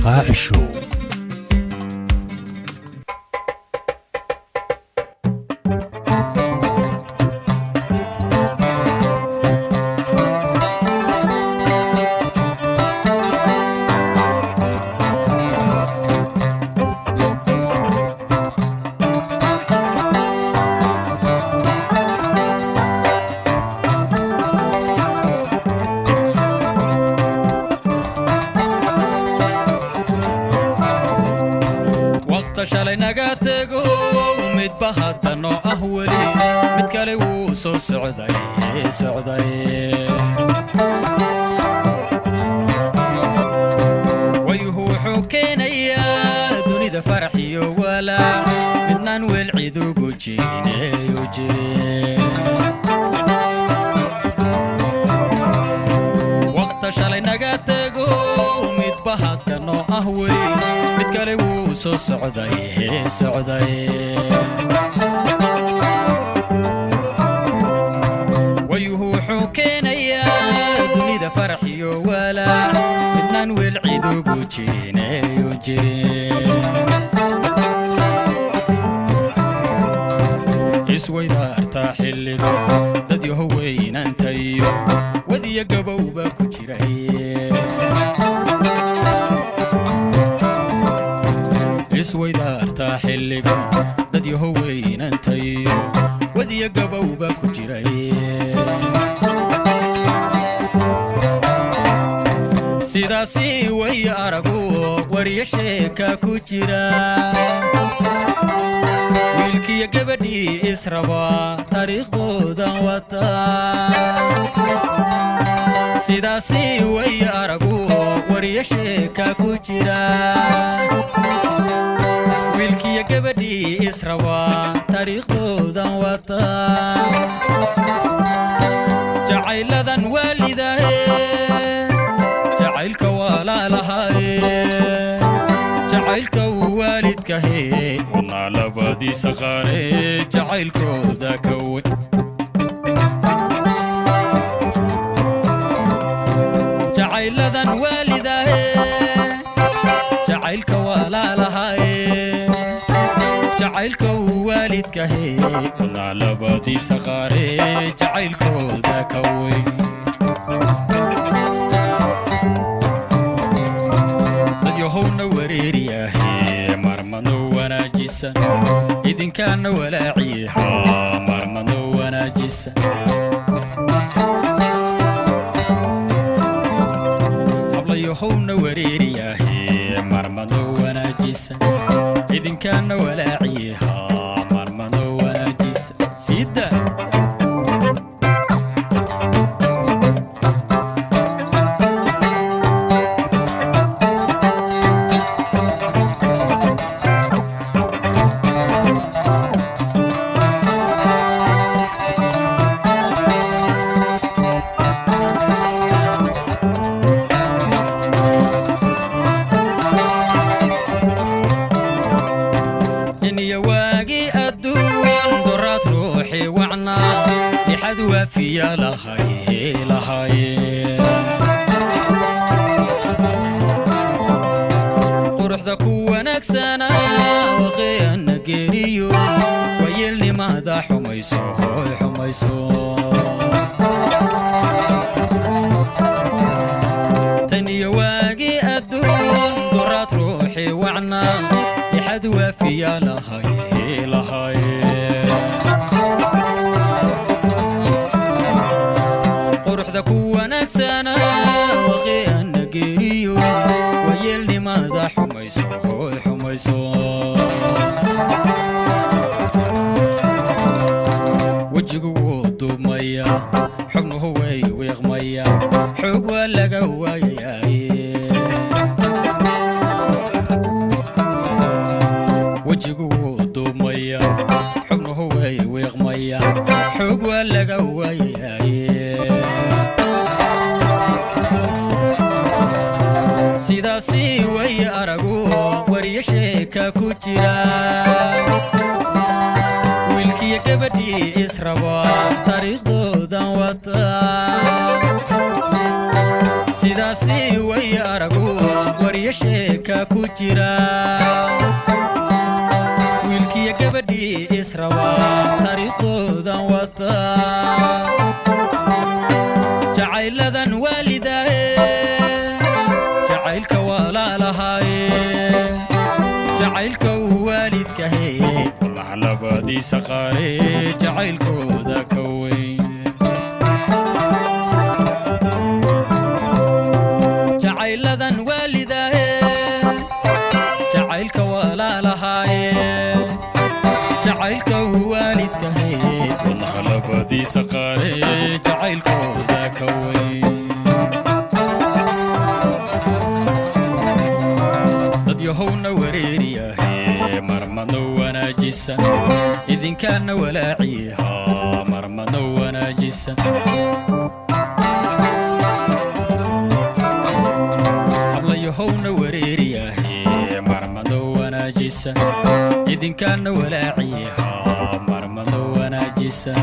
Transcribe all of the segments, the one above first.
Rifaaci Show. Waqta shalay naga tego, midba hadda noo ah weli, mid kale wuu soo socday socday. Wayuhu wuxuu keenayaa dunida farax iyo walaac, midnaan weel cidugu jineeyu jirin. Waqta shalay naga tego, midba hadda noo ah weli, mid kale wuu soo socday socday. Wayuhu wuxuu keenayaa dunida farax iyo walaac, midnaan weel cidugu jineeyu jirin. Isweydaartaa xilliga dad yaho weynantayo wadiya gabowba ku jiray. Isweydaartaa xilliga dad yaho weynantayo wadiya gabowba ku jiray. Sidaasi way aragu wariyo sheeka ku jira, wiilkiyo gabadhii israba taariikhdoodan wata. Sidaasi way aragu wariyo sheeka ku jira, wiilkiyo gabadhii israba taariikhdoodan wata. Jacayladan waalidae, jacaylka walaalahaye, jacaylka uu waalidkahe wadnaa labadiisa qaare jacaylkooda ka weyn. Jacayladan waalidae, jacaylka walaalahaye, jacaylka uu waalidkahe wadnaa labadiisa qaare jacaylkooda ka weyn. Dad yahowna wareeriyahe marmadno wanaajisan, idinkaana walaaciha marmadno wanaajisan. Hablayahowna wareeriyahe marmadno wanaajisan, idinkaana walaaciha marmadno wanaajisan sida. Iniyo waagii adduun doraad ruuxii wacnaa lixad waafiya lahay lahay. Quruxda ku wanaagsanaa waqeana geeriyo wayeelnimada xumayso hoy xumayso. Tan iyo waagii adduun doraad ruuxii wacnaa lixad waafiya lahay lahay. Quruxda ku wanaagsanaa waqeana geeriyo wayeelnimada xumayso hoy xumayso. Wejigu wuu duubmaya, xubnuhu way wiiqmaya, xoog waa laga waayayaye. Wejigu wuu duubmaya, xubnuhu way wiiqmaya, xoog waa laga waayayaye. Sidaasi way aragu wariyo sheeka ku jira, wiilkiyo gabadhii israba taariikhdoodan wata. Sidaasi way aragu wariyo Warkiyo sheeka ku jira, wiilkiyo gabadhii israba taariikhdoodan wata. Jacayladan waalidaaye, jacaylka walaalahaaye, jacaylka uu waalidkahe, wallaha labadiisa qaare jacaylkooda ka weyn. Jacayladan waalidaaye, jacaylka walaalahaaye, jacaylka uu waalidkahe, wallaha labadiisa qaare jacaylkooda ka weyn. Dad yahowna wareeriyahe, marmadno wanaajisan, idinkaana walaaciha, marmadno wanaajisan. Hablayahowna wareeriyahe, marmadno wanaajisan, idinkaana walaaciha, marmadno wanaajisan.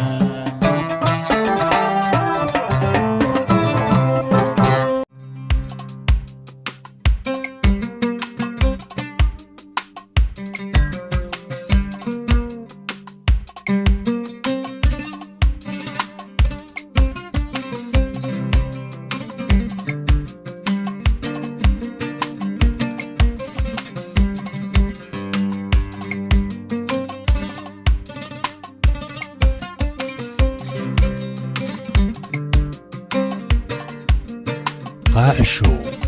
Qaacishow.